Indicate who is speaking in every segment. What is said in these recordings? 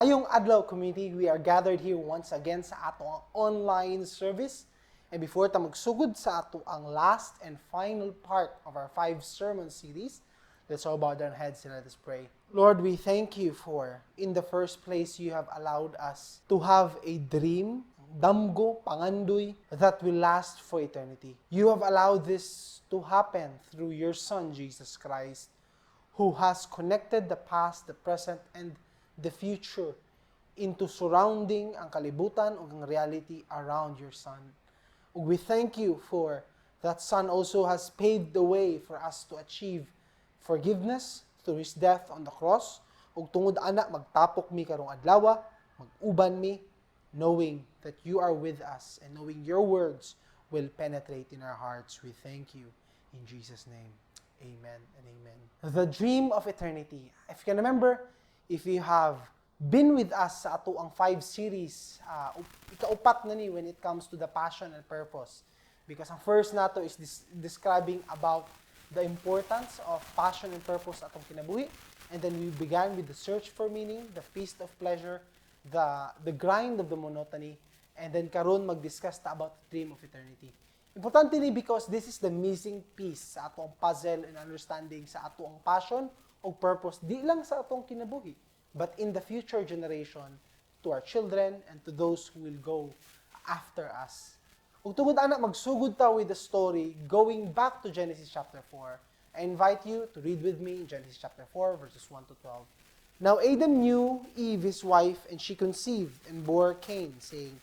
Speaker 1: Maayong adlaw, community, we are gathered here once again sa atong online service. And before ta magsugod sa ato ang last and final part of our five sermon series, let's all bow down heads and let us pray. Lord, we thank you for, in the first place, you have allowed us to have a dream, damgo, pangandoy, that will last for eternity. You have allowed this to happen through your Son, Jesus Christ, who has connected the past, the present, and the future into surrounding ang kalibutan ug ang reality around your Son. Ug we thank you for that Son also has paved the way for us to achieve forgiveness through His death on the cross. Ug tungod ana magtapok mi karong adlaw, mag-uban mi, knowing that you are with us and knowing your words will penetrate in our hearts. We thank you in Jesus' name. Amen and amen. The dream of eternity. If you can remember, if you have been with us sa ato ang five series, ikaupat na ni when it comes to the passion and purpose. Because ang first nato is describing about the importance of passion and purpose sa atong kinabuhi. And then we began with the search for meaning, the feast of pleasure, the grind of the monotony, and then karon mag-discuss ta about the dream of eternity. Importante ni because this is the missing piece sa atong puzzle and understanding sa atong passion o purpose di lang sa atong kinabuhi, but in the future generation, to our children and to those who will go after us. Ug tungod ana magsugod ta with the story going back to Genesis chapter 4. I invite you to read with me in Genesis chapter 4 verses 1 to 12. Now Adam knew Eve his wife, and she conceived and bore Cain, saying,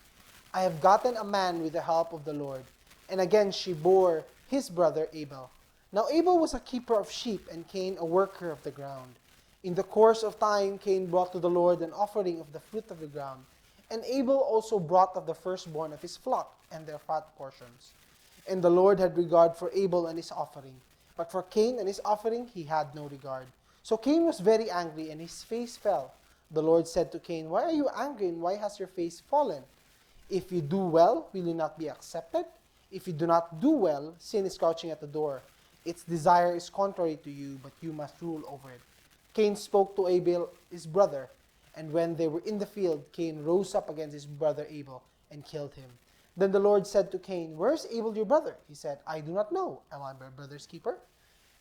Speaker 1: "I have gotten a man with the help of the Lord." And again she bore his brother Abel. Now Abel was a keeper of sheep, and Cain a worker of the ground. In the course of time, Cain brought to the Lord an offering of the fruit of the ground. And Abel also brought of the firstborn of his flock and their fat portions. And the Lord had regard for Abel and his offering. But for Cain and his offering he had no regard. So Cain was very angry, and his face fell. The Lord said to Cain, "Why are you angry, and why has your face fallen? If you do well, will you not be accepted? If you do not do well, sin is crouching at the door. Its desire is contrary to you, but you must rule over it." Cain spoke to Abel, his brother, and when they were in the field, Cain rose up against his brother Abel and killed him. Then the Lord said to Cain, "Where is Abel your brother?" He said, "I do not know. Am I my brother's keeper?"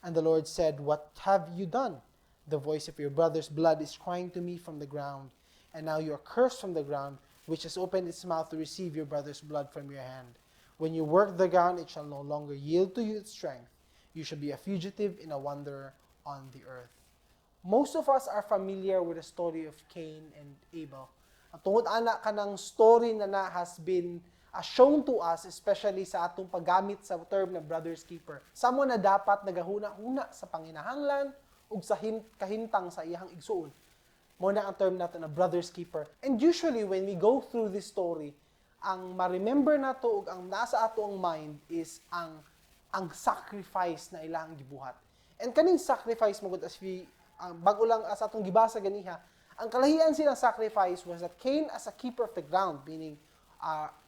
Speaker 1: And the Lord said, "What have you done? The voice of your brother's blood is crying to me from the ground. And now you are cursed from the ground, which has opened its mouth to receive your brother's blood from your hand. When you work the ground, it shall no longer yield to you its strength. You shall be a fugitive and a wanderer on the earth." Most of us are familiar with the story of Cain and Abel. Ang tungod ana kanang story na na has been shown to us, especially sa atong paggamit sa term na brother's keeper. Someone na dapat nagahuna-huna sa panginahanglan ug sa kahimtang sa iyang igsuon. Mao na ang term nato na brother's keeper. And usually when we go through this story, ang ma-remember nato ug ang nasa ato ang mind is ang sacrifice na ilang gibuhat. And kaning sacrifice mo as we ang bago lang as atong gibasa ganiha, ang kalahian silang sacrifice was that Cain, as a keeper of the ground, meaning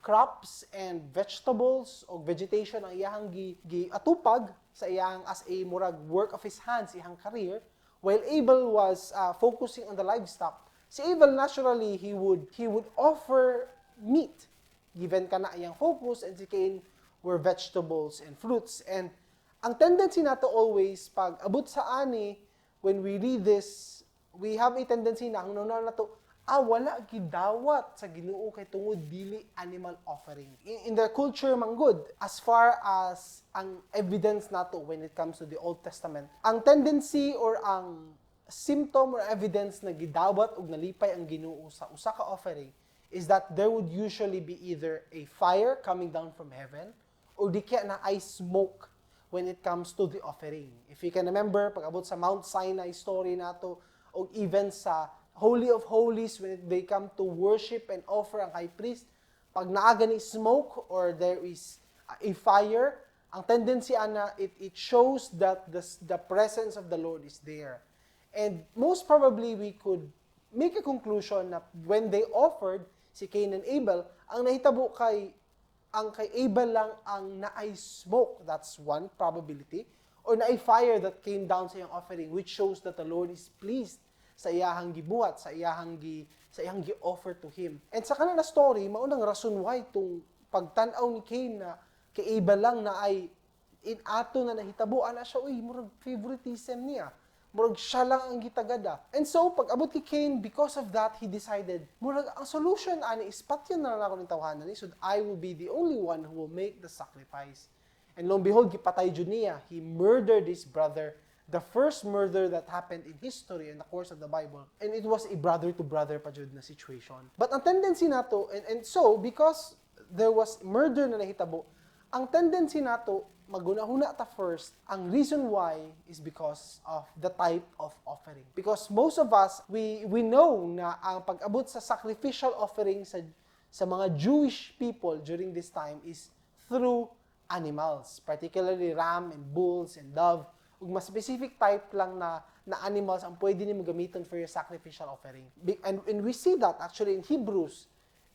Speaker 1: crops and vegetables o vegetation ang iyahang gi atupag sa iyang as a murag work of his hands, iyang career, while Abel was focusing on the livestock. Si Abel, naturally, he would offer meat given kana iyang focus, and si Cain were vegetables and fruits. And ang tendency nato always pag abot sa ani, when we read this, we have a tendency na ang hunahuna nato, "Ah, wala gidawat sa Ginoo kay tungod dili animal offering." In their culture man gud, as far as ang evidence nato when it comes to the Old Testament, ang tendency or ang symptom or evidence na gidawat og nalipay ang Ginoo sa usa ka offering is that there would usually be either a fire coming down from heaven or di kaya naay smoke when it comes to the offering. If you can remember, pag-abot sa Mount Sinai story nato, o even sa Holy of Holies, when they come to worship and offer ang high priest, pag naa gani smoke or there is a fire, ang tendency ana, it shows that the presence of the Lord is there. And most probably, we could make a conclusion na when they offered, si Cain and Abel, ang nahitabo kay ang kay Abel lang ang naay smoke. That's one probability. Or naay fire that came down sa iyang offering, which shows that the Lord is pleased sa iyahang gibuhat, sa iyahang gi, sa iyang gi-offer to him. And sa kanang story, mao nang rason why tong pagtan-aw ni Cain na kay Abel lang na ay in ato na nahitabo, ana siya, "Uy, murag favoritism niya. Murag siya lang ang gitagada." And so, pag abot ni Cain, because of that, he decided, murag ang solution ani is patyon na lang ako ng tawhana ni, so I will be the only one who will make the sacrifice. And lo and behold, gipatay jud niya. He murdered his brother. The first murder that happened in history in the course of the Bible. And it was a brother to brother pa jud na situation. But ang tendency nato, and so, because there was murder na nahitabo, ang tendency nato, magunahuna ta first, ang reason why is because of the type of offering. Because most of us, we know na ang pag-abot sa sacrificial offering sa mga Jewish people during this time is through animals, particularly ram and bulls and dove. Ug mas specific type lang na animals ang pwede nimo gamiton for your sacrificial offering. And we see that actually in Hebrews.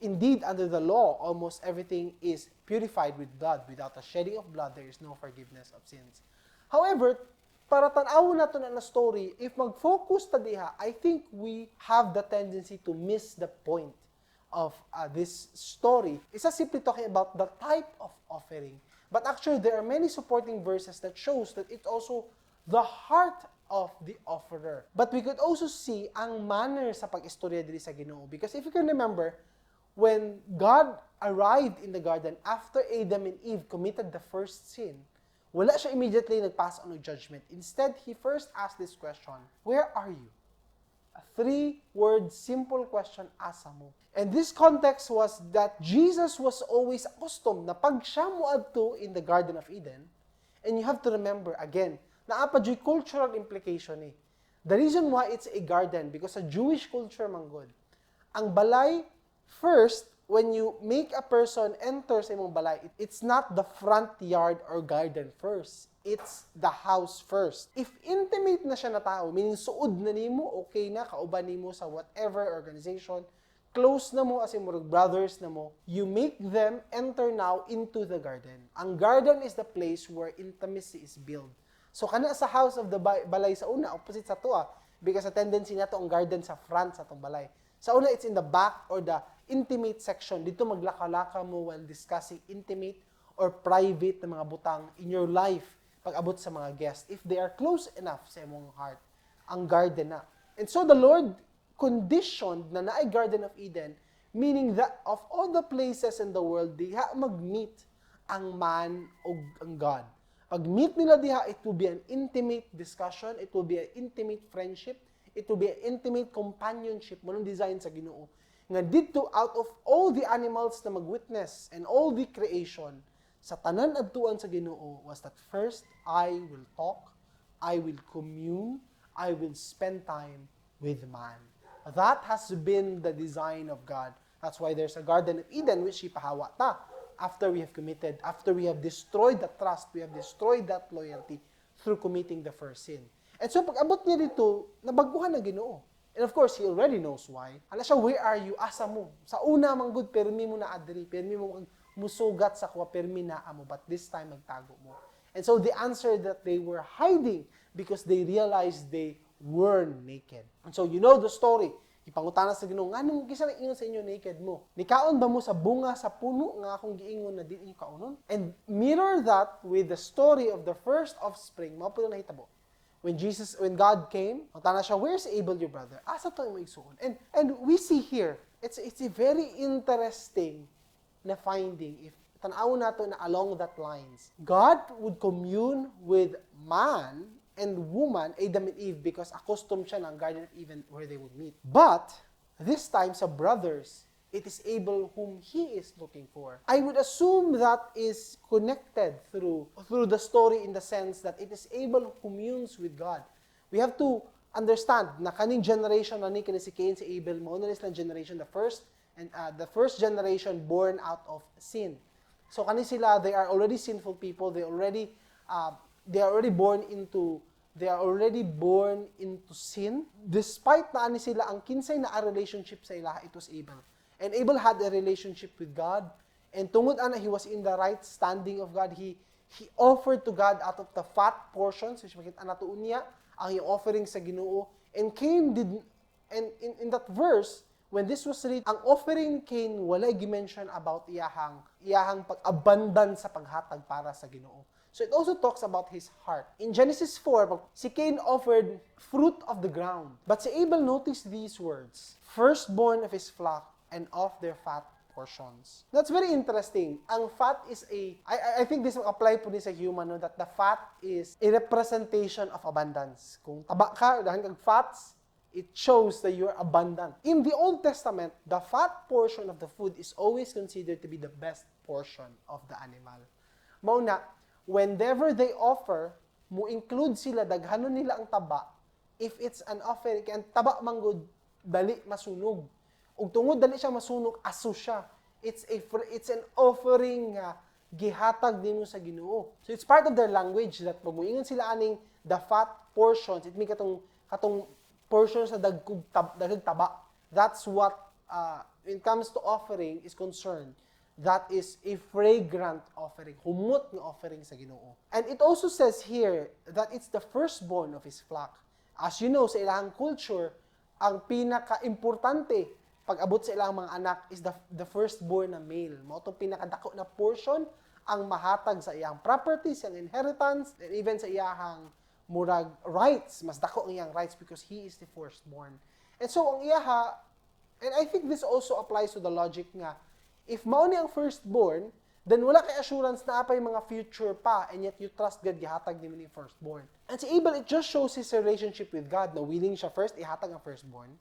Speaker 1: Indeed, under the law, almost everything is purified with blood. Without the shedding of blood, there is no forgiveness of sins. However, para tan-awon nato na story, if mag-focus ta diha, I think we have the tendency to miss the point of this story. It's not simply talking about the type of offering, but actually there are many supporting verses that shows that it's also the heart of the offerer. But we could also see ang manner sa pag-istorya diri sa Ginoo, because if you can remember, when God arrived in the garden after Adam and Eve committed the first sin, wala siya immediately nag-pass on a judgment. Instead, he first asked this question, "Where are you?" A three-word simple question, "Asa mo?" And this context was that Jesus was always accustomed na pag siya moadto in the Garden of Eden, and you have to remember again, naa pa juy cultural implication eh. The reason why it's a garden, because sa Jewish culture man gud, ang balay, first, when you make a person enter sa imong balay, it's not the front yard or garden first. It's the house first. If intimate na siya na tao, meaning suod na nimo, okay na, kauban nimo sa whatever organization, close na mo as in murag brothers na mo, you make them enter now into the garden. Ang garden is the place where intimacy is built. So kana sa house of the balay sa una, opposite sa atoa, because sa tendency nato ang garden sa front sa atong balay. Sa una, it's in the back or the intimate section. Dito maglaka-laka mo while discussing intimate or private na mga butang in your life pag abot sa mga guests. If they are close enough sa imong heart, ang garden na. And so the Lord conditioned na naay Garden of Eden, meaning that of all the places in the world, diha mag-meet ang man o ang God. Pag meet nila diha, it will be an intimate discussion, it will be an intimate friendship, it will be an intimate companionship. Mao nang design sa Ginoo. Nga didto, out of all the animals na mag-witness and all the creation, sa tanan adtuan sa Ginoo was that first I will talk, I will commune, I will spend time with man. That has been the design of God. That's why there's a Garden of Eden which ipahawa ta after we have committed, after we have destroyed that trust, we have destroyed that loyalty through committing the first sin. And so pag abot niya dito, nabaguhan ng Ginoo. And of course, he already knows why. Ala siya, "Where are you? Asa mo?" Sa una man gud, permi mo na adri, permi mo musugat sa kuwa, permi naa mo, but this time magtago mo. And so the answer that they were hiding because they realized they were naked. And so you know the story. Ipangutana sa Ginoo, "Nganong kinsa nag-ingon sa inyo naked mo? Nikaon ba mo sa bunga sa puno nga akong giingon na di inyo kaunon?" And mirror that with the story of the first offspring, mao pud nahitabo. When God came, pangutana siya, "Where's Abel your brother? Asa to imong igsuon?" And we see here, it's a very interesting na finding if tan-awon nato na along that lines. God would commune with man and woman, Adam and Eve, because accustomed siya ng Garden of Eden where they would meet. But this time sa brothers, it is Abel whom he is looking for. I would assume that is connected through the story in the sense that it is Abel who communes with God. We have to understand na kaning generation na ni kini si Cain, si Abel, mao na silang generation, the first generation born out of sin. So kani sila, they are already sinful people. They are already born into sin. Despite na ani sila, ang kinsay na relationship sa ilaha, it was Abel. And Abel had a relationship with God. And tungod ana, he was in the right standing of God. He offered to God out of the fat portions, which makita nato unya, ang iyang offering sa Ginoo. And Cain did, and in that verse, When this was read, ang offering Cain, wala gi-mention about iyahang pag-abundant sa paghatag para sa Ginoo. So it also talks about his heart. In Genesis 4, si Cain offered fruit of the ground. But si Abel noticed these words, "Firstborn of his flock and of their fat portions." That's very interesting. Ang fat is a, I think this will apply po din sa human, no, that the fat is a representation of abundance. Kung taba ka, daghan kag fats, it shows that you're abundant. In the Old Testament, the fat portion of the food is always considered to be the best portion of the animal. Mao na, whenever they offer, mo include sila, daghanon nila ang taba, if it's an offering, kay ang taba manggod, dali masunog. Ug tungod dali siya masunog, aso siya. It's an offering nga gihatag nimo sa Ginoo. So it's part of their language that pag moingon sila aning the fat portions, it mean katong portion sa daghang taba. That's what when it comes to offering is concerned, that is a fragrant offering, humot nga offering sa Ginoo. And it also says here that it's the firstborn of his flock. As you know, sa ilang culture, ang pinaka-importante pag-abot sa ilang mga anak is the firstborn na male. Mao tong pinakadako na portion ang mahatag sa iyang property, sa iyang inheritance, and even sa iyahang murag rights. Mas dako ang iyang rights because he is the firstborn. And so ang iyaha, and I think this also applies to the logic nga, if mao ni ang firstborn, then wala kay assurance na apay mga future pa, and yet you trust God, gihatag nimo ni firstborn. And si Abel, it just shows his relationship with God na willing siya first ihatag ang firstborn,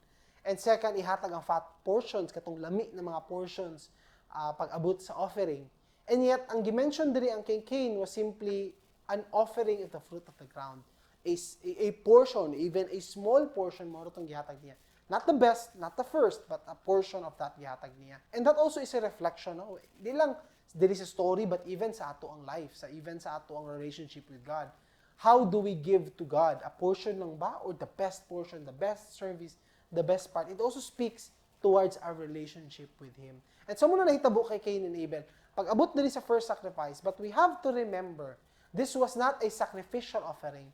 Speaker 1: and second, ihatag ang fat portions, katong lami na mga portions pag-abot sa offering. And yet, ang gimension diri ang kay Cain was simply an offering of the fruit of the ground. A portion, even a small portion, mao tong gihatag niya. Not the best, not the first, but a portion of that gihatag niya. And that also is a reflection, no? Di lang diri sa story, but even sa ato ang life, sa even sa ato ang relationship with God. How do we give to God? A portion lang ba? Or the best portion, the best service, the best part? It also speaks towards our relationship with Him. And so mao na nahitabo kay Cain and Abel. Pag abot diri sa first sacrifice, but we have to remember, this was not a sacrificial offering.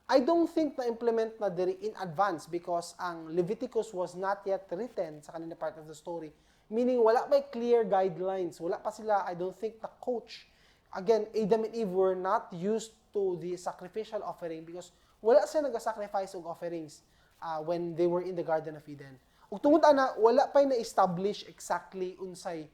Speaker 1: I don't think na implement na diri in advance because ang Leviticus was not yet written sa kanina part of the story. Meaning, wala pa clear guidelines. Wala pa sila, I don't think, na coach. Again, Adam and Eve were not used to the sacrificial offering because wala sila nag-sacrifice og offerings when they were in the Garden of Eden. Ug tungod ana, wala pa na-establish exactly unsay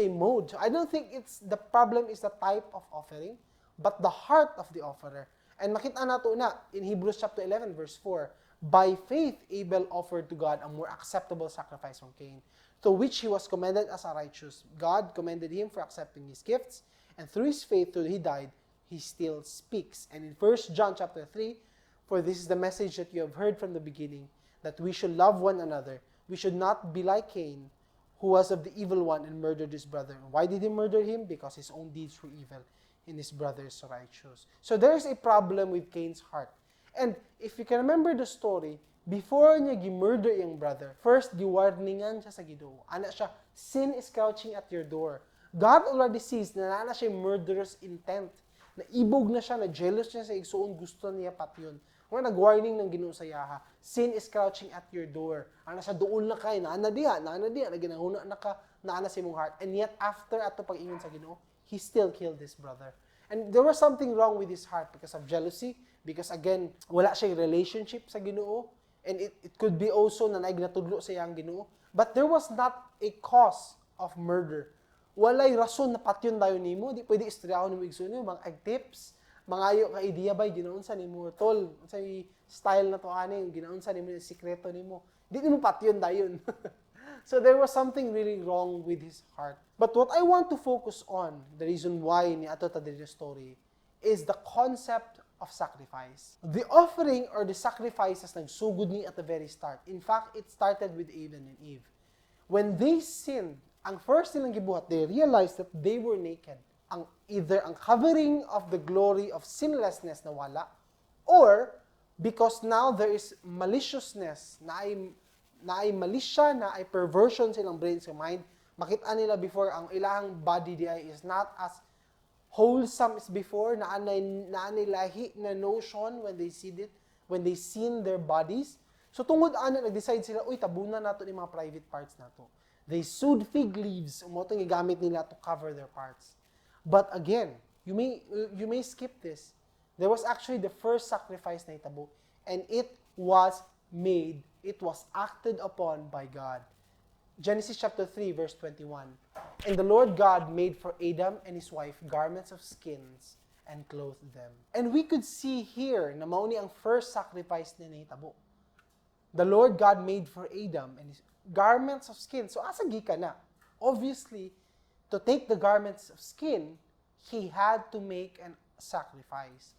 Speaker 1: mode. So I don't think it's the problem is the type of offering, but the heart of the offerer. And makita nato na in Hebrews chapter 11 verse 4, "By faith Abel offered to God a more acceptable sacrifice from Cain, to which he was commended as a righteous. God commended him for accepting his gifts, and through his faith, though he died, he still speaks." And in 1 John chapter 3, "For this is the message that you have heard from the beginning, that we should love one another. We should not be like Cain, who was of the evil one and murdered his brother. Why did he murder him? Because his own deeds were evil and his brother's righteous." So there's a problem with Cain's heart. And if you can remember the story, before niya gi-murder iyang brother, first giwarningan siya sa Ginoo. Ana siya, "Sin is crouching at your door." God already sees na naa na siya murderous intent. Na ibog na siya, na jealous siya sa igsuon, gusto niya patyon. Nga nag-warning ng Ginoo sa iyaha, "Sin is crouching at your door." Ana siya, duol na kay, naa na diha, naginahuna na ka, naa na sa imong heart. And yet, after ato pag-ingon sa Ginoo, he still killed his brother. And there was something wrong with his heart because of jealousy, because again, wala siyang relationship sa Ginoo, and it could be also na naay natudlo sa iyang Ginoo. But there was not a cause of murder. Walay rason na patyon dayon nimo, di pwede istoryahon nimo igsuon nimo, mga tips, mangayo ka idea bay ginaunsa nimo, tol, unsay style na to ani, ginaunsa nimo, sikreto nimo. Di nimo patyon dayon. So there was something really wrong with his heart. But what I want to focus on, the reason why ni ato ta diri story, is the concept of sacrifice. The offering or the sacrifices nagsugod ni at the very start. In fact, it started with Adam and Eve. When they sinned, ang first nilang gibuhat, they realized that they were naked. Ang either ang covering of the glory of sinlessness na wala, or because now there is maliciousness, na ay malisya, na ay perversion sa ilang brain, sa mind, makita nila before ang ilang body di ay is not as wholesome as before, na anay lahi na notion when they see it, when they seen their bodies. So tungod ana, nag-decide sila, "Uy, tabunan nato ni mga private parts nato." They sewed fig leaves, mao tong gigamit nila to cover their parts. But again, you may skip this. There was actually the first sacrifice na hitabo, and it was made, it was acted upon by God. Genesis chapter 3 verse 21. "And the Lord God made for Adam and his wife garments of skins and clothed them." And we could see here na mao ni ang first sacrifice na nahitabo. The Lord God made for Adam and his garments of skin. So asa gikan na? Obviously, to take the garments of skin, he had to make an sacrifice.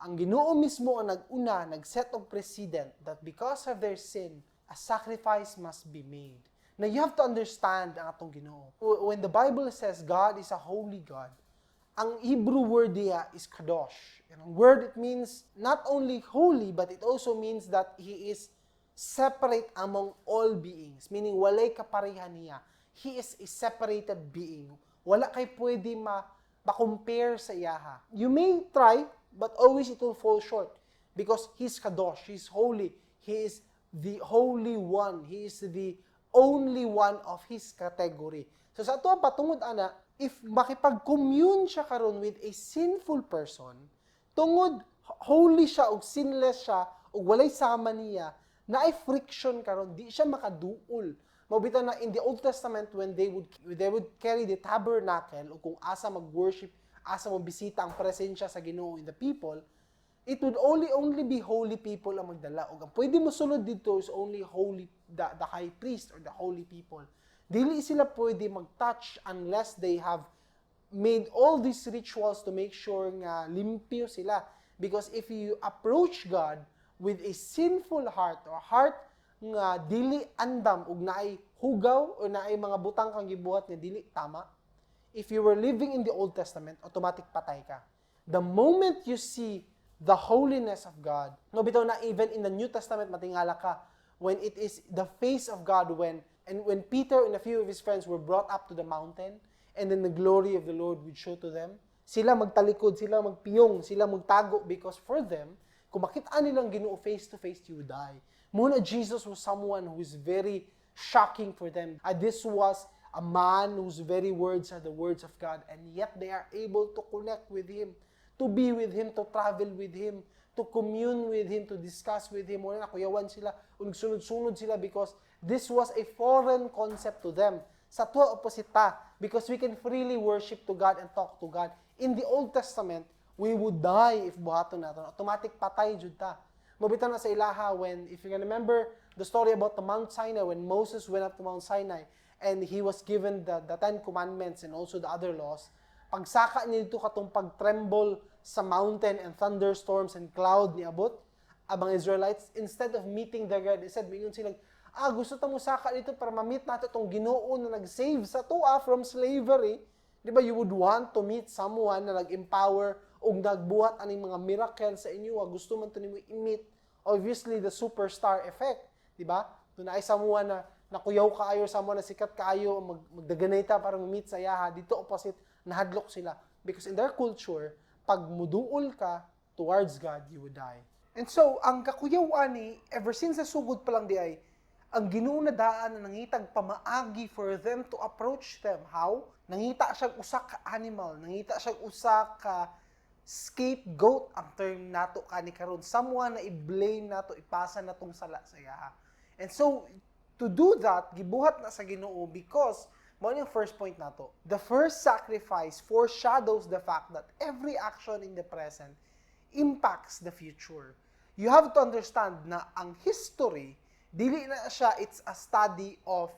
Speaker 1: Ang Ginoo mismo ang nag-una, nag-set og precedent that because of their sin, a sacrifice must be made. Now, you have to understand ang atong Ginoo. When the Bible says God is a holy God, ang Hebrew word diya is kadosh. And ang word, it means not only holy, but it also means that He is separate among all beings. Meaning, walay kapareha niya. He is a separated being. Wala kay pwede ma-compare sa iyaha. You may try, but always it will fall short. Because He's kadosh, He's holy, He is the Holy One. He is the only one of His category. So sa ato patungod ana, if makipag-commune siya karon with a sinful person, tungod holy siya ug sinless siya ug walay sama niya, naay friction karon, di siya makaduol. Mao bitaw na in the Old Testament, when they would carry the tabernacle o kung asa mag-worship, asa mo bisita ang presensya sa Ginoo in the people, it would only be holy people ang magdala. Ug ang pwede mo sulod dito is only holy the high priest or the holy people. Dili sila pwede mag-touch unless they have made all these rituals to make sure nga limpyo sila. Because if you approach God with a sinful heart or heart nga dili andam ug naay hugaw o naay mga butang kang gibuhat nga dili tama, if you were living in the Old Testament, automatic patay ka. The moment you see the holiness of God, no, bitaw na even in the New Testament, matingala ka when it is the face of God, when Peter and a few of his friends were brought up to the mountain and then the glory of the Lord would show to them, sila magtalikod, sila magpiyong, sila magtago because for them, kung makita nilang Ginoo face to face, you would die. Mao na Jesus was someone who is very shocking for them. This was a man whose very words are the words of God, and yet they are able to connect with Him, to be with Him, to travel with Him, to commune with Him, to discuss with Him. Wala na, kuyawan sila, sunod-sunod sila because this was a foreign concept to them. Sa ato, opposite ta, because we can freely worship to God and talk to God. In the Old Testament, we would die if buhaton nato. Automatic patay jud ta. Mao bitaw na sa ilaha when, if you can remember the story about the Mount Sinai, when Moses went up to Mount Sinai and he was given the Ten Commandments and also the other laws, pagsaka niya dito katong pag-tremble sa mountain and thunderstorms and cloud niabot, ang mga Israelites, instead of meeting their God, instead, mingon silang, "Ah, gusto ta mo saka dito para ma-meet nato itong Ginoo na nag-save sa atoa from slavery." Di ba, you would want to meet someone na nag-empower o nagbuhat aning mga miracle sa inyo, ah, gusto man to nimo i-meet. Obviously, the superstar effect, di ba? Doon ay someone na nakuyaw kaayo, someone na sikat kaayo, magdaganay ta para ma-meet sa iyaha. Dito opposite, nahadlok sila. Because in their culture, pag muduol ka towards God, you would die. And so, ang kakuyaw ani, ever since sa sugod pa lang di ay, ang Ginoo na daan na nangitag pamaagi for them to approach them. How? Nangita siya usa ka animal, nangita siya usa ka scapegoat ang term nato kani karon. Someone na i-blame nato, ipasa natong sala sa iyaha. And so, to do that, gibuhat na sa Ginoo because mao ni ang first point nato. The first sacrifice foreshadows the fact that every action in the present impacts the future. You have to understand na ang history, dili na siya it's a study of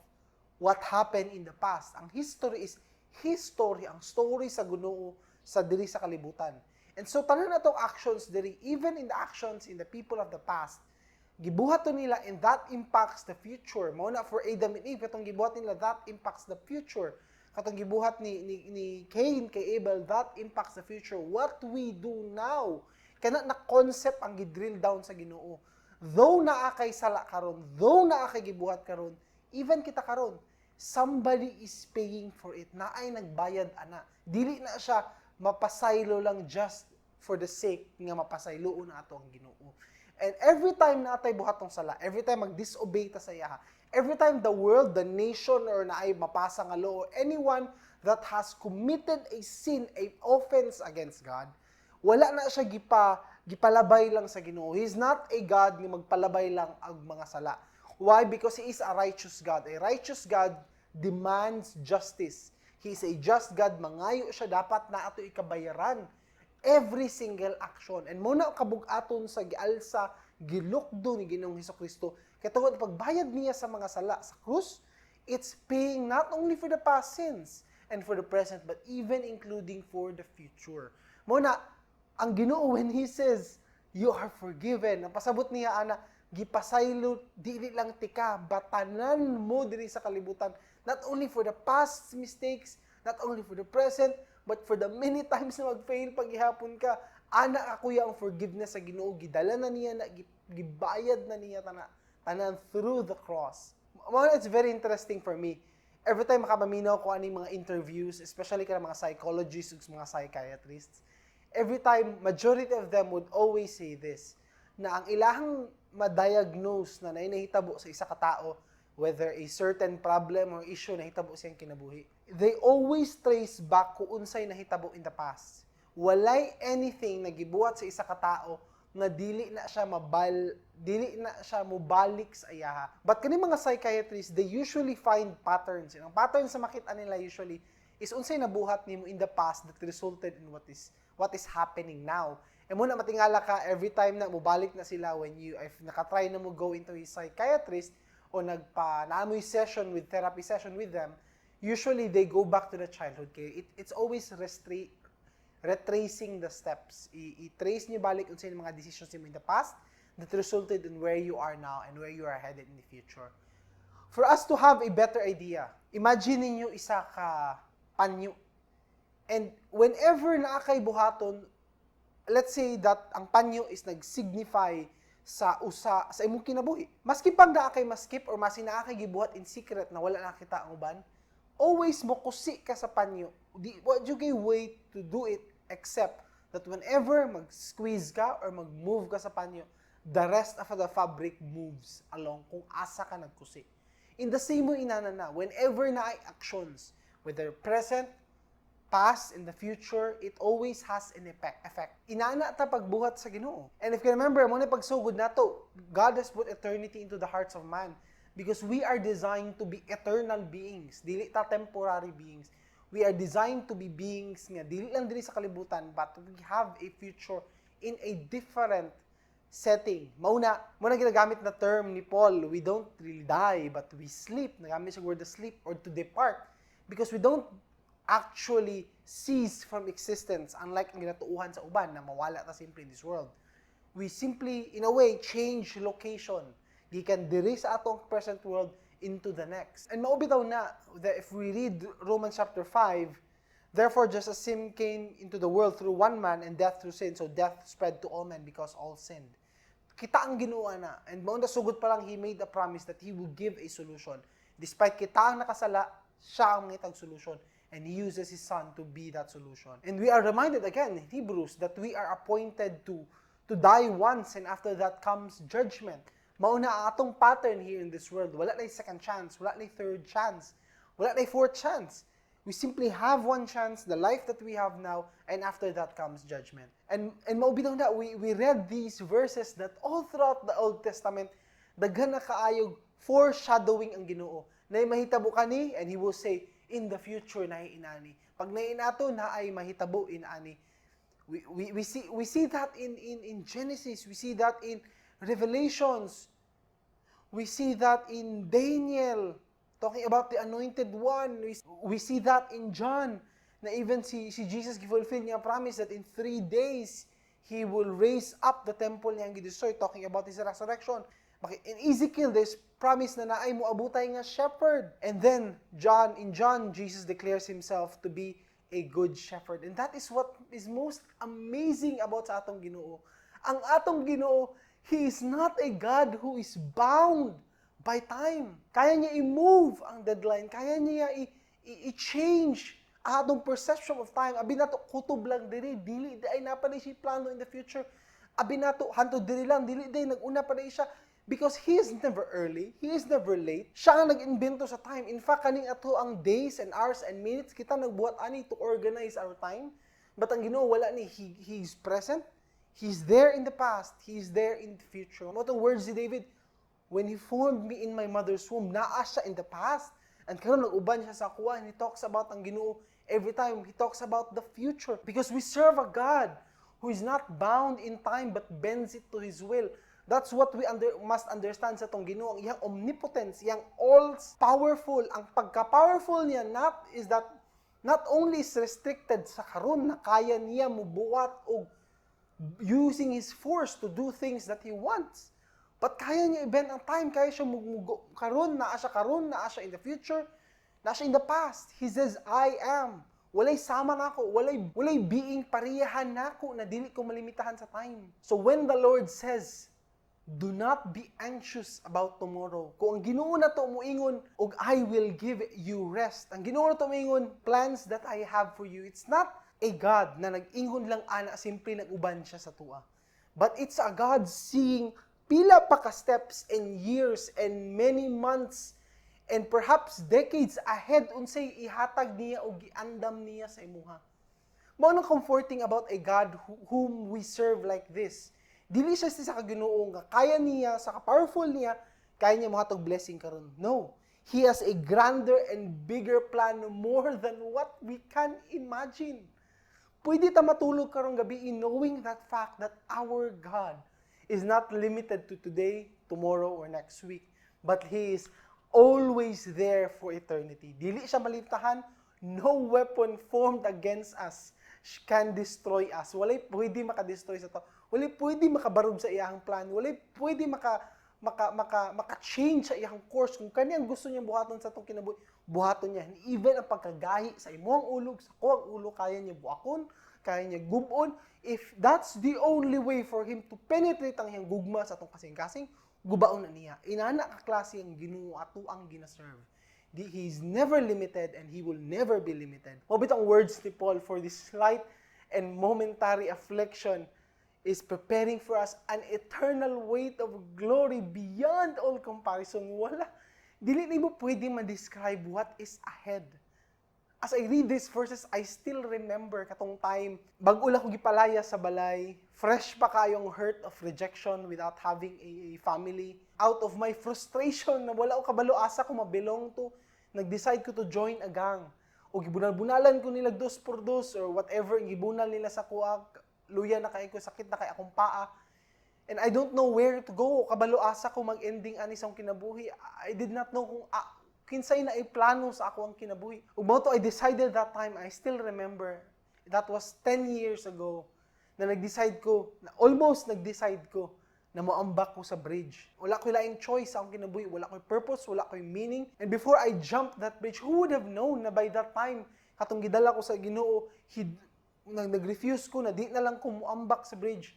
Speaker 1: what happened in the past. Ang history is history, ang story sa Ginoo sa diri sa kalibutan. And so tanan natong actions diri, even in the actions in the people of the past, gibuhat to nila and that impacts the future. Mao na for Adam and Eve, katong gibuhat nila, that impacts the future. Katong gibuhat ni Cain kay Abel, that impacts the future. What we do now, kana na concept ang gi-drill down sa Ginoo. Though naa kay sala karon, though naa kay gibuhat karon, even kita karon, somebody is paying for it. Naay nagbayad ana. Dili na siya mapasaylo lang just for the sake nga mapasayloon na ato ang Ginoo. And every time naa tay buhatong sala, every time mag-disobey ta sa iya, every time the world, the nation, or naay mapasa nga law, or anyone that has committed a sin, a offense against God, wala na siya gipalabay lang sa Ginoo. He is not a God nga magpalabay lang ang mga sala. Why? Because He is a righteous God. A righteous God demands justice. He is a just God. Mangayo siya, dapat naa toy kabayaran every single action. And mao na kabug-aton sa gialsa, gilukdo ni Ginoong Hesus Kristo. Kay tungod pagbayad niya sa mga sala sa krus, it's paying not only for the past sins and for the present, but even including for the future. Mao na, ang Ginoo, when He says, "You are forgiven," ang pasabot niya ana, gipasaylo dili lang tika, batanan mo diri sa kalibutan, not only for the past mistakes, not only for the present, but for the many times na mag-fail paghihapon ka. Ana kakuya ang forgiveness sa Ginoo, gidala na niya na, gibayad na niya tanan through the cross. Mao na, it's very interesting for me. Every time makapaminaw ko aning mga interviews, especially kanang mga psychologists ug mga psychiatrists, every time, majority of them would always say this, na ang ilahang ma-diagnose na nahitabo sa isa ka tao, whether a certain problem or issue nahitabo siyang kinabuhi, they always trace back kung unsay nahitabo in the past. Walay anything na gibuhat sa isa ka tao nga dili na siya mobalik sa iyaha. But kani mga psychiatrists, they usually find patterns. Ang patterns sa makita nila usually is unsay nabuhat nimo in the past that resulted in what is happening now. E mao na matingala ka every time na mobalik na sila, when you if nakatry na mo go into a psychiatrist o nagpa naa moy session with therapy session with them, usually they go back to the childhood kay it's always retracing the steps. I-trace niyo balik unsay mga decisions nimo in the past that resulted in where you are now and where you are headed in the future. For us to have a better idea, imagine ninyo isa ka panyo. And whenever naa kay buhaton, let's say that ang panyo is nag-signify sa usa sa imong kinabuhi. Maski pag naa kay maskip or maski naa kay gibuhat in secret na wala nakita ang uban, always mo kusi ka sa panyo. Di wa jud kay way to do it except that whenever mag-squeeze ka or mag-move ka sa panyo, the rest of the fabric moves along kung asa ka nagkusi. In the same way, inana na, whenever naay actions, whether present, past, in the future, it always has an effect. Inana ta pagbuhat sa Ginoo. And if you remember, mao na pagsugod nato, God has put eternity into the hearts of man because we are designed to be eternal beings, dili ta temporary beings. We are designed to be beings nga dili lang diri sa kalibutan, but we have a future in a different setting. Mao na ginagamit na term ni Paul, we don't really die, but we sleep. Nagamit sa word "to sleep" or "to depart" because we don't actually cease from existence, unlike ang ginatuuhan sa uban na mawala ta simply in this world. We simply, in a way, change location. Gikan diri sa atong present world into the next. And mao bitaw na that if we read Romans chapter 5, "Therefore, just as sin came into the world through one man and death through sin, so death spread to all men because all sinned." Kita ang Ginoo na. And mao na sugod pa lang, He made a promise that He will give a solution. Despite kita ang nakasala, siya ang mangitag solution. And He uses His Son to be that solution. And we are reminded again in Hebrews that we are appointed to die once and after that comes judgment. Mao na ang atong pattern here in this world. Wala na second chance, wala na third chance, wala na fourth chance. We simply have one chance, the life that we have now, and after that comes judgment. And mao bitaw na, we read these verses that all throughout the Old Testament, daghan na kaayog foreshadowing ang Ginoo. Naay mahitabo kani, and He will say, "In the future naay inani. Pag naay inato, naay mahitabo inani." We see that in Genesis, we see that in Revelations, we see that in Daniel, talking about the Anointed One. We see that in John, na even si Jesus fulfill niya promise that in 3 days, He will raise up the temple niyang gidestroy, talking about His resurrection. In Ezekiel, there's promise na naay moabutay nga shepherd. And then, in John, Jesus declares Himself to be a good shepherd. And that is what is most amazing about sa atong Ginoo. Ang atong Ginoo, He is not a God who is bound by time. Kaya niya i-move ang deadline. Kaya niya i-change atong perception of time. Abi nato kutob lang diri, dili diay, naa pa ni siya plano in the future. Abi nato hantod diri lang, dili day nag-una pa na siya because He is never early, He is never late. Siya ang nag-imbento sa time. In fact, kaning ato ang days and hours and minutes, kita nagbuhat ani to organize our time. But ang Ginoo, wala ni. He's present. He's there in the past. He's there in the future. Mao tong words ni David, "When He formed me in my mother's womb," naa siya in the past. And karon nag-uban siya sa akoa and he talks about ang Ginoo every time. He talks about the future because we serve a God who is not bound in time but bends it to His will. That's what we must understand sa atong Ginoo. Ang iyang omnipotence, iyang all-powerful, ang pagka-powerful niya not is that not only is restricted sa karon na kaya niya mubuhat og using his force to do things that he wants. But kaya niya i-bend ang time, kaya siya karon, naa siya karon, naa siya in the future, naa siya in the past. He says, "I am." Walay sama nako, walay being parehahan nako na dili ko malimitahan sa time. So when the Lord says, "Do not be anxious about tomorrow." Kung ang Ginoo nato moingon og "I will give you rest." Ang Ginoo nato moingon, "Plans that I have for you." It's not a God na nag-ingon lang ana, simple nag-uban siya sa atoa. But it's a God seeing pila pa ka steps and years and many months and perhaps decades ahead unsay ihatag niya o giandam niya sa imuha. Mao nang comforting about a God whom we serve like this. Dili siya sa ka Ginoo nga kaya niya, sa ka-powerful niya, kaya niya mohatag blessing karon. No. He has a grander and bigger plan, more than what we can imagine. Pwede ta matulog karong gabi in knowing that fact that our God is not limited to today, tomorrow, or next week, but He is always there for eternity. Dili siya malimitahan. No weapon formed against us can destroy us. Walay pwede maka-destroy sa ato. Walay pwede makabarog sa iyang plan. Walay pwede maka maka maka maka-change sa iyang course. Kung kaniyang gusto niyang buhaton sa atong kinabuhi, buhaton niya. Even ang pagkagahi sa imong ulo, sa akoang ulo, kaya niya buakon, kaya niya gubon. If that's the only way for him to penetrate ang iyang gugma sa atong kasing-kasing, gubaon na niya. Inana ka klase ang Ginoo ato ang gina-serve. He is never limited and He will never be limited. Mao ang words ni Paul, "For this light and momentary affliction is preparing for us an eternal weight of glory beyond all comparison." Wala. Dili nimo pwede ma-describe what is ahead. As I read these verses, I still remember katong time, bag-o lang ko gipalaya sa balay, fresh pa kayong hurt of rejection without having a family. Out of my frustration na wala ko kabalo asa ko ma-belong to, nag-decide ko to join a gang. O gibunal-bunalan ko nila dos por dos or whatever, gibunal nila sa akoa, luya na kay ko, sakit na kay akong paa. And I don't know where to go. Kabalo asa ko mag-ending ani sa akong kinabuhi. I did not know kung kinsay na plano sa ako ang kinabuhi. Ug mao to I decided that time, I still remember, that was 10 years ago, na nag-decide ko, na almost nag-decide ko, na moambak ko sa bridge. Wala ko laing choice sa akong kinabuhi, wala ko'y purpose, wala ko'y meaning. And before I jumped that bridge, who would have known na by that time, katong gidala ko sa Ginoo, nag-refuse ko na di na lang ko moambak sa bridge.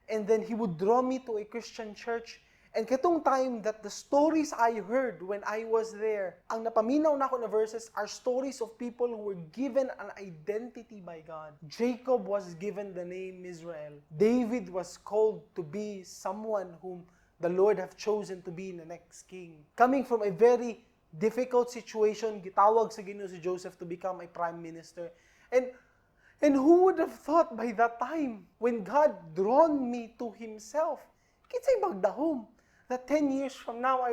Speaker 1: And then He would draw me to a Christian church. And katong time that the stories I heard when I was there, ang napaminaw nako na verses are stories of people who were given an identity by God. Jacob was given the name Israel. David was called to be someone whom the Lord have chosen to be the next king. Coming from a very difficult situation, gitawag sa Ginoo si Joseph to become a prime minister. And who would have thought by that time, when God drawn me to Himself, kinsay magdahom that 10 years from now I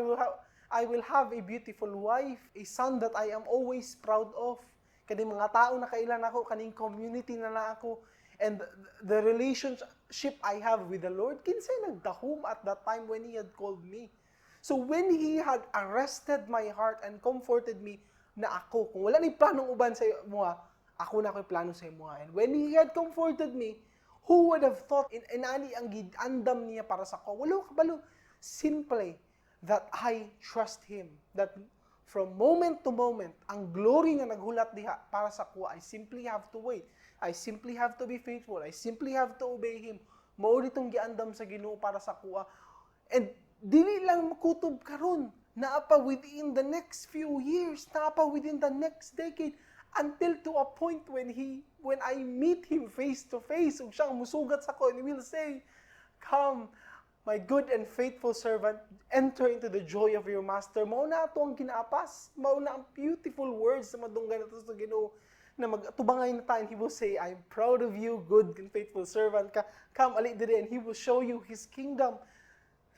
Speaker 1: will have a beautiful wife, a son that I am always proud of. Kaning mga tao na kaila nako, kaning community na naa ako, and the relationship I have with the Lord, kinsay nagdahom at that time when He had called me? So when He had arrested my heart and comforted me na ako, kung wala ni planong uban sa imo, ako na ako'y plano sa imo. And when He had comforted me, who would have thought inani ang gidandam niya para sa ko? Wala ko kabalo. Simply that I trust Him. That from moment to moment, ang glory nga naghulat diha para sa ko, I simply have to wait. I simply have to be faithful. I simply have to obey Him. Mao ditong giandam sa Ginoo para sa akoa. And dili lang makutob karon, naa pa within the next few years, naa pa within the next decade, until to a point when I meet Him face to face ug siyang musugat sa ko and He will say, "Come, my good and faithful servant, enter into the joy of your master." Mao na ato ang ginaapas. Mao na ang beautiful words na madunggan nato sa Ginoo na mag-atubangay na tayo and He will say, "I am proud of you, good and faithful servant ka. Come, ali diri," and He will show you His kingdom.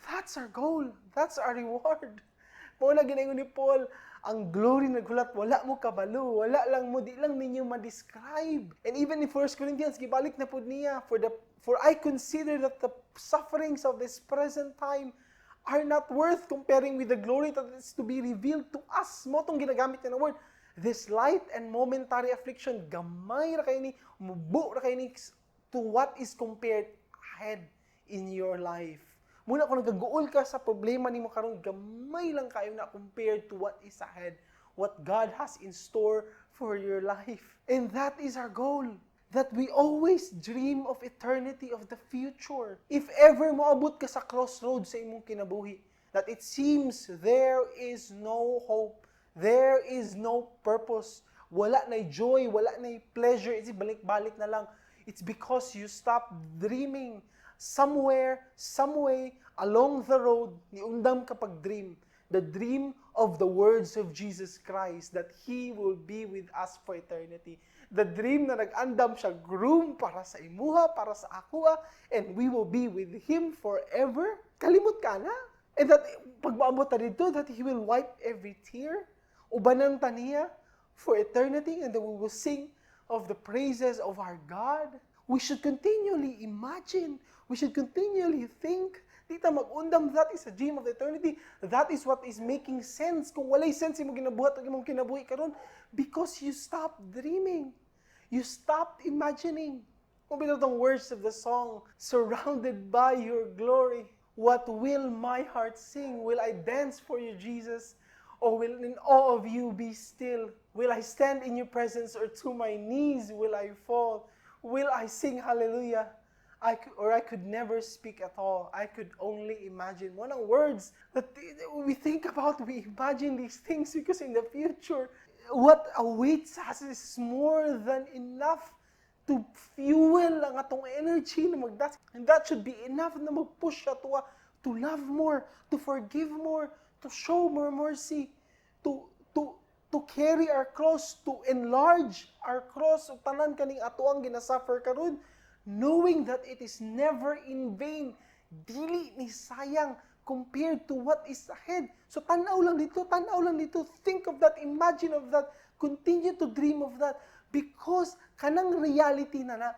Speaker 1: That's our goal. That's our reward. Mao na ginaingon ni Paul, ang glory naghulat, wala mo kabalo, wala lang mo, di lang ninyo ma-describe. And even in 1 Corinthians, gibalik na pud niya, "For I consider that the sufferings of this present time are not worth comparing with the glory that is to be revealed to us." Mao tong ginagamit niya na word. This light and momentary affliction, gamay ra kay ni, mubo ra kay ni to what is compared ahead in your life. Muna kung nagaguol ka sa problema nimo karon, gamay lang kayo na compared to what is ahead, what God has in store for your life. And that is our goal. That we always dream of eternity, of the future. If ever moabot ka sa crossroads sa imong kinabuhi, that it seems there is no hope, there is no purpose, wala na joy, wala na pleasure, it's balik-balik na lang. It's because you stop dreaming. Somewhere, some way, along the road, niundam ka pag-dream. The dream of the words of Jesus Christ that He will be with us for eternity. The dream na nag-andam siya groom para sa imuha, para sa akoa, and we will be with Him forever. Kalimot ka na. And that pag maabot ta dito, that He will wipe every tear. Ubanan ta niya for eternity, and then we will sing of the praises of our God. We should continually imagine. We should continually think. Di ta mag-undam, that is a dream of eternity. That is what is making sense. Kung walay sense imong ginabuhat ug imong kinabuhi karon, because you stop dreaming. You stopped imagining. Kung bitaw tong words of the song, "Surrounded by your glory, what will my heart sing? Will I dance for you, Jesus? Or will in awe of you be still? Will I stand in your presence or to my knees will I fall? Will I sing hallelujah? Or I could never speak at all. I could only imagine." One of words that we think about, we imagine these things because in the future, what awaits us is more than enough to fuel ang atong energy na mag And that should be enough na mag-push ato to love more, to forgive more, to show more mercy, to carry our cross, to enlarge our cross, ug tanan kaning ato ang ginasuffer karon, knowing that it is never in vain. Dili ni sayang compared to what is ahead. So tanaw lang dito, tanaw lang dito. Think of that, imagine of that, continue to dream of that because kanang reality na na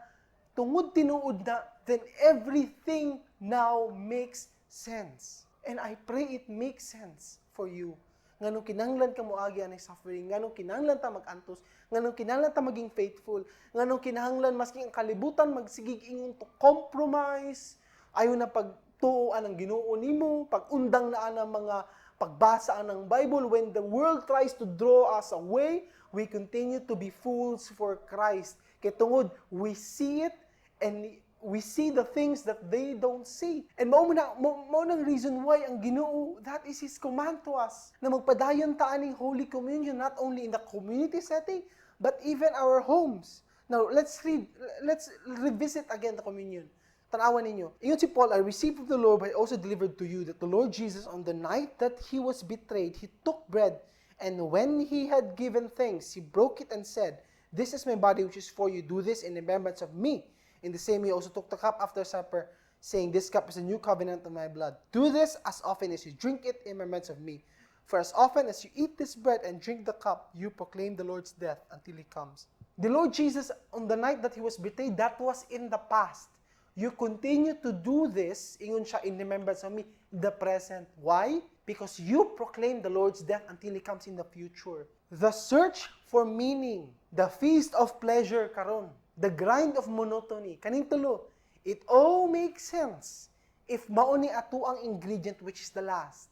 Speaker 1: tungod tinuod na, then everything now makes sense. And I pray it makes sense for you. Nganong kinahanglan ka moagi anang suffering, nganong kinahanglan ta mag-antos, nganong kinahanglan ta maging faithful, nganong kinahanglan maski ang kalibutan magsigig ingon to compromise, ayaw na pagtuoan ang Ginoo nimo, pag-undang na ang mga pagbasa ng Bible. When the world tries to draw us away, we continue to be fools for Christ. Kay tungod, we see it and we see the things that they don't see. And mao nang reason why ang Ginoo, that is His command to us, na magpadayon ta aning Holy Communion, not only in the community setting, but even our homes. Now, let's revisit again the communion. Tanawan ninyo. Ingon si Paul, "I received from the Lord, but I also delivered to you that the Lord Jesus, on the night that He was betrayed, He took bread, and when He had given thanks, He broke it and said, 'This is my body which is for you. Do this in remembrance of me.' In the same way, He also took the cup after supper, saying, 'This cup is a new covenant of my blood. Do this as often as you drink it in remembrance of me. For as often as you eat this bread and drink the cup, you proclaim the Lord's death until He comes.'" The Lord Jesus, on the night that He was betrayed, that was in the past. "You continue to do this," ingon siya, "in remembrance of me," the present. Why? Because you proclaim the Lord's death until He comes in the future. The search for meaning, the feast of pleasure karon, the grind of monotony, kaning tulo, it all makes sense if mao ni ato ang ingredient, which is the last,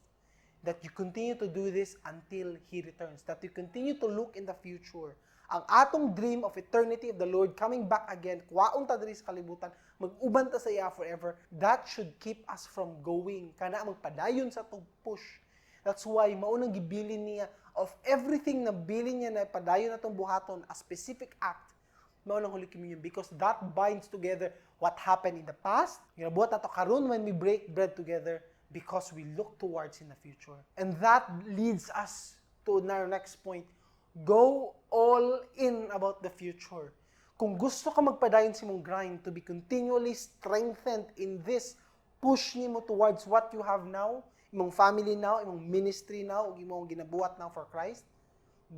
Speaker 1: that you continue to do this until He returns, that you continue to look in the future. Ang atong dream of eternity, of the Lord coming back again, kuwaon ta diri sa kalibutan, mag-uban ta sa iya forever, that should keep us from going. Kana magpadayon sa atong push. That's why mao nang gibilin niya of everything na bilin niya na padayon natong buhaton, a specific act. Mao nang Holy Communion because that binds together what happened in the past. Ginabuhat nato karon when we break bread together because we look towards in the future. And that leads us to our next point. Go all in about the future. Kung gusto ka magpadayon sa imong grind to be continually strengthened in this push nimo towards what you have now, imong family now, imong ministry now, ug imong ginabuhat now for Christ,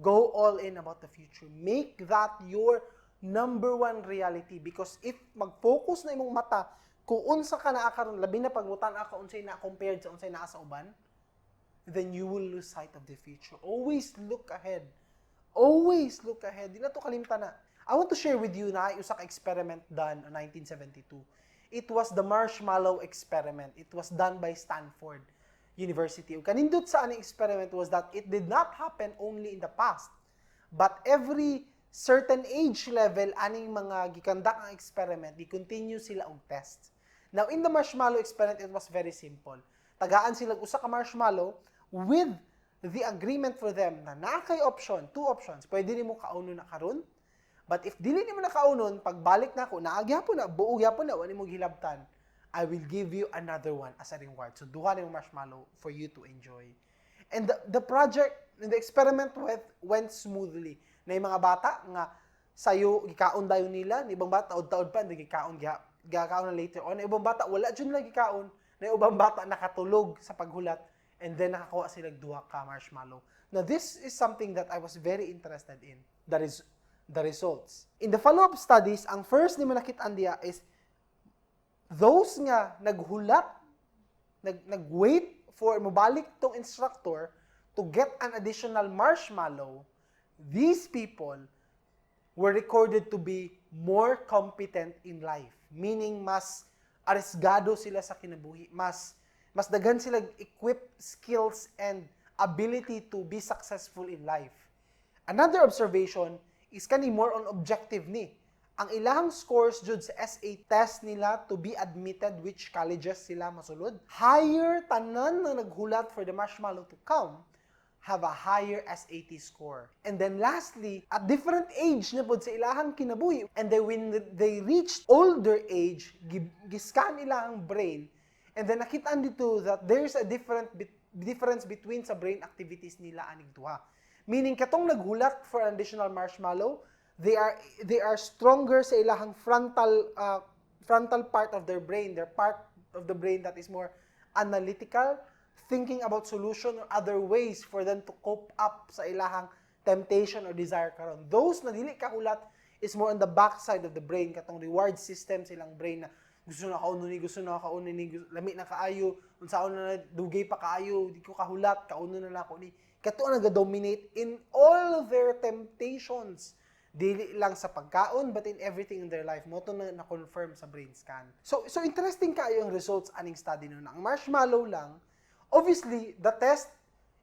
Speaker 1: go all in about the future. Make that your number one reality because if mag-focus na imong mata kung unsa ka naa karon, labi na pag mutan-aw ka unsay na compared sa unsay naa sa uban, then you will lose sight of the future. Always look ahead. Always look ahead. Di nato kalimtan na. I want to share with you na usa ka experiment done in 1972. It was the marshmallow experiment. It was done by Stanford University. Ug kanindot sa aning experiment was that it did not happen only in the past, but every certain age level aning mga gi-conduct ang experiment, gi-continue sila og test. Now, in the marshmallow experiment, it was very simple. Tagaan sila og usa ka marshmallow with the agreement for them na naa kay option, two options. Pwede nimo kaunon na karon, but if dili nimo na kaunon, pagbalik nako, naa gyapon na, buo gyapon na, wa nimo gihilabtan, I will give you another one as a reward. So duha nimo marshmallow for you to enjoy. And the project, the experiment went smoothly. Naay mga bata nga sayo gikaon dayon nila, naay ibang bata taod-taod pa hindi gikaon gikaon na later on. Naay ubang bata wala jud nila gikaon, naay ubang bata nakatulog sa paghulat and then nakakuha sila duha ka marshmallow. Now, this is something that I was very interested in. That is the results. In the follow-up studies, ang first ni nakit-an diya is those nga naghulat, nag-wait for mobalik tong instructor to get an additional marshmallow, these people were recorded to be more competent in life. Meaning, mas arisgado sila sa kinabuhi. Mas daghan sila equipped skills and ability to be successful in life. Another observation is kani more on objective ni. Ang ilahang scores jud sa SAT test nila to be admitted which colleges sila masulod, higher tanan na naghulat for the marshmallow to come have a higher SAT score. And then lastly, at different age na pod sa ilahang kinabuhi, and then when they reached older age, giscan ilahang brain, and then nakita didto that there's a difference between sa brain activities nila aning duha. Meaning, katong naghulat for an additional marshmallow, they are stronger sa ilahang frontal part of their brain, their part of the brain that is more analytical, thinking about solution or other ways for them to cope up sa ilahang temptation or desire karon. Those na dili kahulat is more on the back side of the brain, katong reward system silang brain na gusto na kaunon ni, gusto na kaunon ni, lami na kaayo, unsaon na, dugay pa kaayo, di ko kahulat, kaunon na lang ako ni. Kato ang nag-dominate in all their temptations. Dili lang sa pagkaon, but in everything in their life. Mao to na na-confirm sa brain scan. So interesting kaayo ang results aning study nun. Ang marshmallow lang, obviously, the test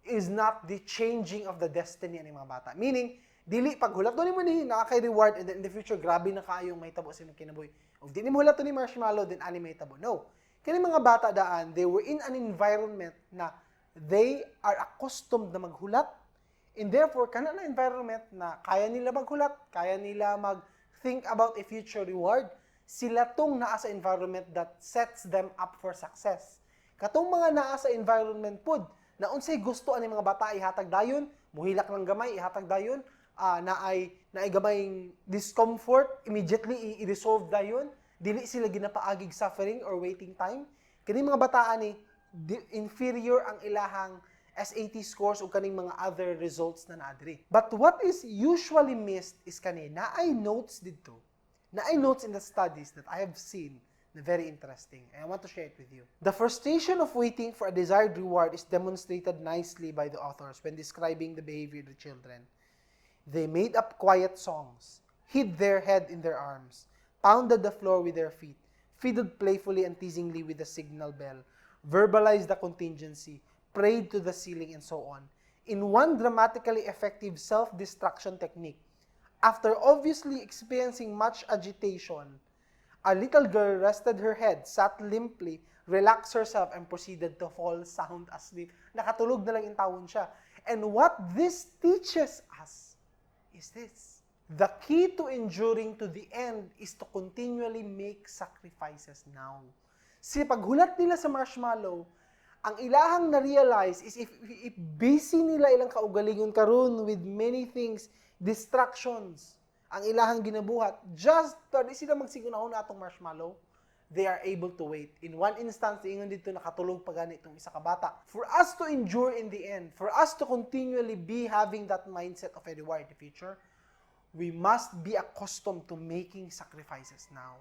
Speaker 1: is not the changing of the destiny ani mga bata. Meaning, dili pag hulat nimo ni naa kay reward and then in the future grabe na kaayong mahitabo sa imong kinabuhi. Ug di nimo hulat ni marshmallow, then ani mahitabo. No. Kani mga bata daan, they were in an environment na they are accustomed na maghulat. And therefore, kana na environment na kaya nila maghulat, kaya nila mag-think about a future reward, sila tong naa sa environment that sets them up for success. Katong mga naa sa environment pud, na unsay gusto ani mga bata ihatag dayon, muhilak lang gamay ihatag dayon, naay gamayng discomfort immediately i-resolve dayon, dili sila ginapaagig suffering or waiting time. Kani mga bata ani inferior ang ilahang SAT scores o kaning mga other results na naa diri. But what is usually missed is kani naay notes didto. Naay notes in the studies that I have seen na very interesting. And I want to share it with you. The frustration of waiting for a desired reward is demonstrated nicely by the authors when describing the behavior of the children. They made up quiet songs, hid their head in their arms, pounded the floor with their feet, fiddled playfully and teasingly with the signal bell, verbalized the contingency, prayed to the ceiling, and so on. In one dramatically effective self-destruction technique, after obviously experiencing much agitation, a little girl rested her head, sat limply, relaxed herself, and proceeded to fall sound asleep. Nakatulog na lang intawon siya. And what this teaches us is this. The key to enduring to the end is to continually make sacrifices now. Sa paghulat nila sa marshmallow, ang ilahang na-realize is if busy nila ilang kaugalingon karon with many things, distractions, ang ilahang ginabuhat, just di sila magsigunahon na atong marshmallow, they are able to wait. In one instance, ingon dito, nakatulog pa gani itong isa ka bata. For us to endure in the end, for us to continually be having that mindset of a reward in the future, we must be accustomed to making sacrifices now.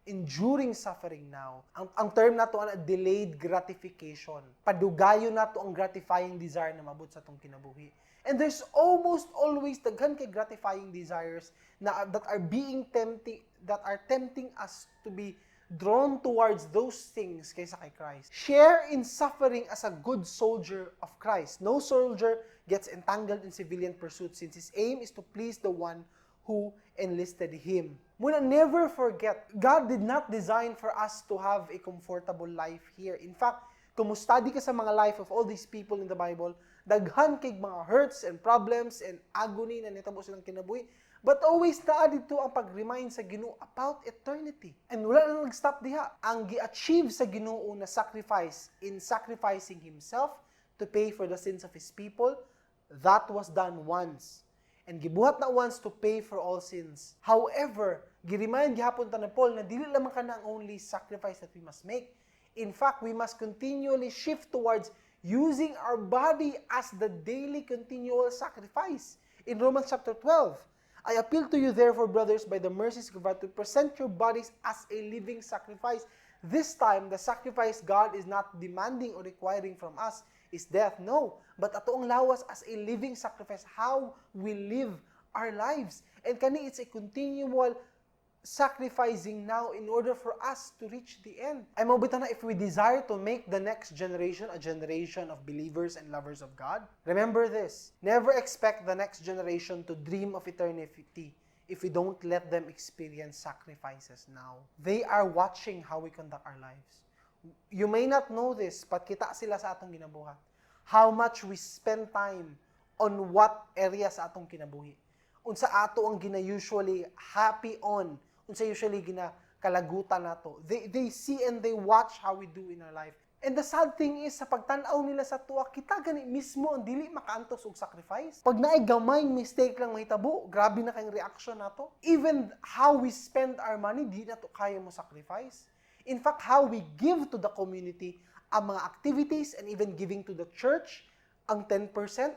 Speaker 1: Enduring suffering now. Ang term nato ana, delayed gratification. Padugayon nato ang gratifying desire na mabot sa atong kinabuhi. And there's almost always daghan kay gratifying desires na that are being tempting that are tempting us to be drawn towards those things kaysa kay Christ. Share in suffering as a good soldier of Christ. No soldier gets entangled in civilian pursuits since his aim is to please the one who enlisted him. Muna, never forget, God did not design for us to have a comfortable life here. In fact, kung mo-study ka sa mga life of all these people in the Bible, daghan kay mga hurts and problems and agony na nitabo silang kinabuhi. But always naa dito ang pag-remind sa Ginoo about eternity. And wala na nag-stop diha. Ang gi-achieve sa Ginoo na sacrifice in sacrificing himself to pay for the sins of his people, that was done once. And gibuhat na once to pay for all sins. However, gi-remind gihapon ta ni Paul na dili lamang kana ang only sacrifice that we must make. In fact, we must continually shift towards using our body as the daily continual sacrifice. In Romans chapter 12, "I appeal to you therefore, brothers, by the mercies of God, to present your bodies as a living sacrifice." This time, the sacrifice God is not demanding or requiring from us is death. No, but ato ang lawas as a living sacrifice, how we live our lives. And kani, it's a continual sacrificing now in order for us to reach the end. Ay mao na, if we desire to make the next generation a generation of believers and lovers of God, remember this. Never expect the next generation to dream of eternity if we don't let them experience sacrifices now. They are watching how we conduct our lives. You may not know this, but kita sila sa atong ginabuhat. How much we spend time on what area sa atong kinabuhi. Unsa ato ang gina usually happy on, unsa usually gina kalagutan nato. They see and they watch how we do in our life. And the sad thing is, sa pagtan-aw nila sa tuwa, kita gani mismo ang dili makaantos og sacrifice. Pag naay gamay mistake lang mahitabo, grabe na kayong reaction nato. Even how we spend our money, di nato kaya mo sacrifice. In fact, how we give to the community, ang mga activities and even giving to the church, ang 10%,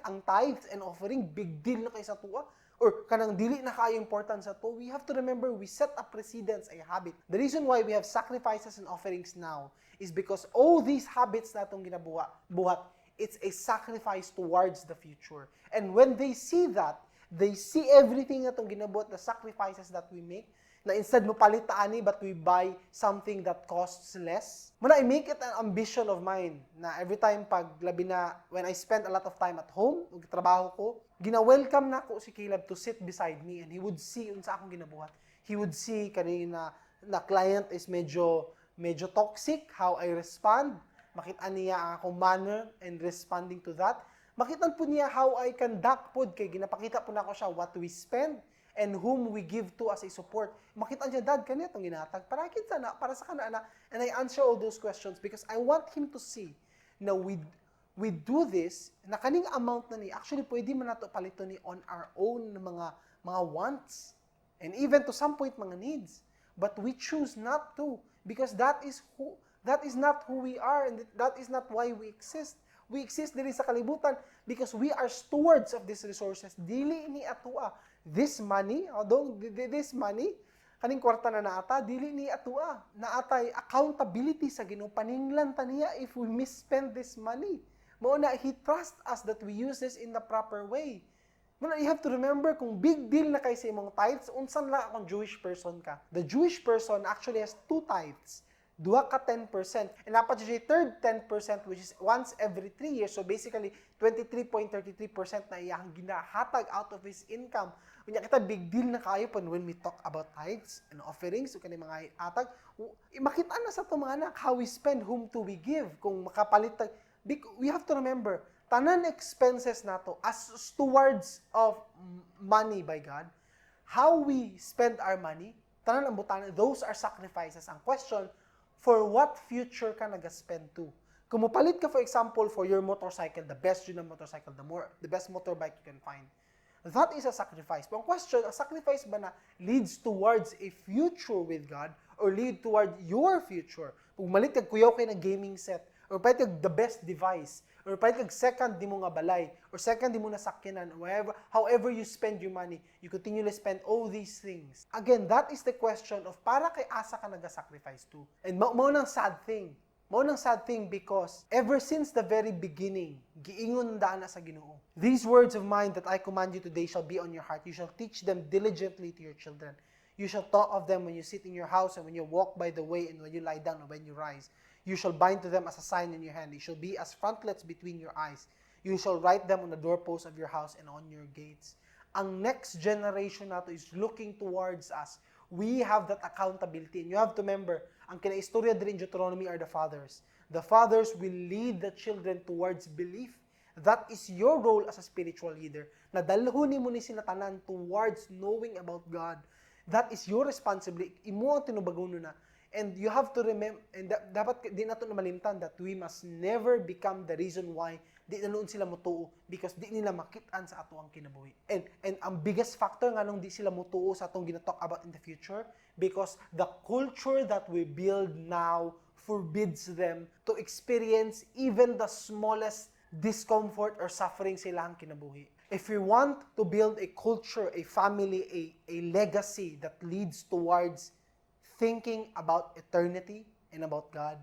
Speaker 1: ang tithes and offering, big deal na kay sa tuwa or kanang dili na kaayo important sa to. We have to remember we set a precedence, a habit. The reason why we have sacrifices and offerings now is because all these habits na atong ginabuhat, buhat, it's a sacrifice towards the future. And when they see that, they see everything atong ginabuhat, the sacrifices that we make, na instead mo palit ani but we buy something that costs less. Muna, I make it an ambition of mine na every time pag labi na when I spend a lot of time at home, ug trabaho ko, gina-welcome nako si Caleb to sit beside me and he would see unsa akong ginabuhat. He would see kanina na client is medyo toxic, how I respond. Makita niya ang akong manner and responding to that. Makita po niya how I conduct pod kay ginapakita po nako siya what we spend and whom we give to as a support. Makita niya, "Dad, kani itong ginatag. Para kinsa na, para sa kana na?" And I answer all those questions because I want him to see na we do this, na kaning amount na ni, actually pwede man nato palito ni on our own mga wants. And even to some point, mga needs. But we choose not to because that is not who we are and that is not why we exist. We exist diri sa kalibutan because we are stewards of these resources. Dili ni atua. This money, although this money, kaning kwarta na naata, dili ni atua. Naatay accountability sa Ginoo. Paninglan ta niya if we misspend this money. Mao na He trust us that we use this in the proper way. Mao na, you have to remember, kung big deal na kay sa imong tithes, unsan lang akong Jewish person ka. The Jewish person actually has two tithes. Duha ka 10%. And dapat siya third 10%, which is once every 3 years. So basically, 23.33% na iyang ginahatag out of his income. Unya kita, big deal na kayo pag when we talk about tithes and offerings, so kani mga atag, makita na sa to mga anak how we spend, whom to we give. Kung makapalit, we have to remember, tanan expenses nato as stewards of money by God, How we spend our money, tanan ang butana, those are sacrifices. Ang question, for what future ka nag-spend to? Kung mopalit ka, for example, for your motorcycle, the best yun na motorcycle, the best motorbike you can find, that is a sacrifice. But ang question, a sacrifice ba na leads towards a future with God or lead toward your future? Kung malit kag kuyaw kay ng gaming set, or palit kag the best device, or palit kag second di mo nga balay, or second di mo nasakyanan, or whatever, however you spend your money, you continually spend all these things. Again, that is the question of para kay asa ka nag-sacrifice to. And mao nang sad thing. Mao nang sad thing because ever since the very beginning, giingon daan na sa Ginoo. "These words of mine that I command you today shall be on your heart. You shall teach them diligently to your children. You shall talk of them when you sit in your house and when you walk by the way and when you lie down and when you rise. You shall bind to them as a sign in your hand. They shall be as frontlets between your eyes. You shall write them on the doorposts of your house and on your gates." Ang next generation nato is looking towards us. We have that accountability. And you have to remember, ang kinaistorya diri in Deuteronomy are the fathers. The fathers will lead the children towards belief. That is your role as a spiritual leader. Na dalhon nimo ni sila tanan towards knowing about God. That is your responsibility. Imo ang tinubagon na. And you have to remember, and dapat di nato na malimtan that we must never become the reason why di na noon sila mutuo because di nila makit-an sa ato ang kinabuhi. And ang biggest factor nganong di sila mutuo sa atong gina-talk about in the future, because the culture that we build now forbids them to experience even the smallest discomfort or suffering sa ilang kinabuhi. If we want to build a culture, a family, a legacy that leads towards thinking about eternity and about God,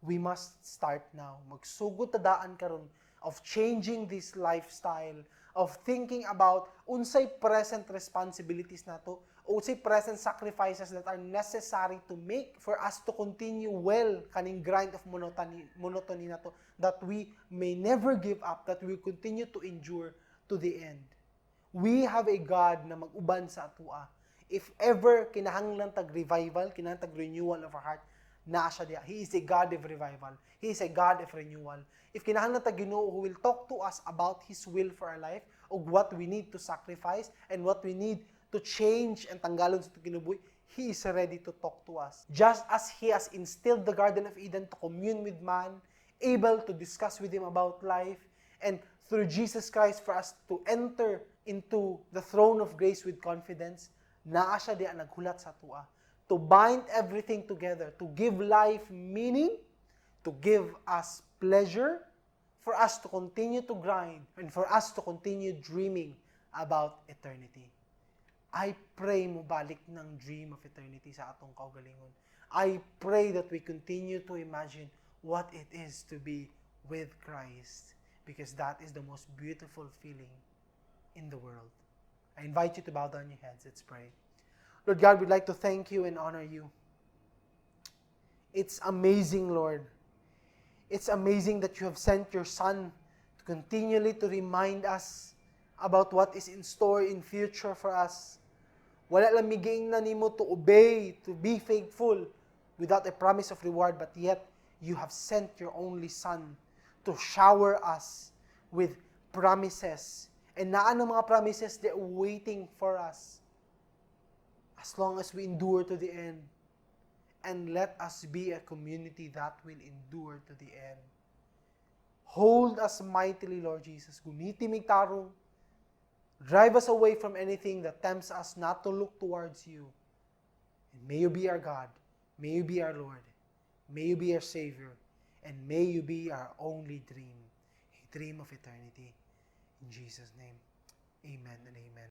Speaker 1: we must start now. Magsugod ta daan karon of changing this lifestyle, of thinking about unsay present responsibilities nato, unsay present sacrifices that are necessary to make for us to continue well kaning grind of monotony nato, that we may never give up, that we continue to endure to the end. We have a God na mag-uban sa atua. If ever kinahanglan tag revival, kinahanglan tag renewal of our heart, naa siya diha. He is a God of revival. He is a God of renewal. If kinahanglan tag Ginoo who will talk to us about His will for our life, ug what we need to sacrifice and what we need to change and tanggalon sa kinabuhi, He is ready to talk to us. Just as He has instilled the Garden of Eden to commune with man, able to discuss with him about life, and through Jesus Christ for us to enter into the throne of grace with confidence, naa siya diha naghulat sa atua to bind everything together, to give life meaning, to give us pleasure, for us to continue to grind, and for us to continue dreaming about eternity. I pray mo balik ng dream of eternity sa atong kaugalingon. I pray that we continue to imagine what it is to be with Christ because that is the most beautiful feeling in the world. I invite you to bow down your heads. Let's pray. Lord God, we'd like to thank you and honor you. It's amazing, Lord. It's amazing that you have sent your Son to continually to remind us about what is in store in future for us. Wala lang mi giingnan nimo to obey, to be faithful without a promise of reward, but yet you have sent your only Son to shower us with promises. And naa ng mga promises, they're waiting for us as long as we endure to the end. And let us be a community that will endure to the end. Hold us mightily, Lord Jesus. Gumiti mig tarong. Drive us away from anything that tempts us not to look towards you. And may you be our God. May you be our Lord. May you be our Savior. And may you be our only dream, a dream of eternity. In Jesus' name, amen and amen.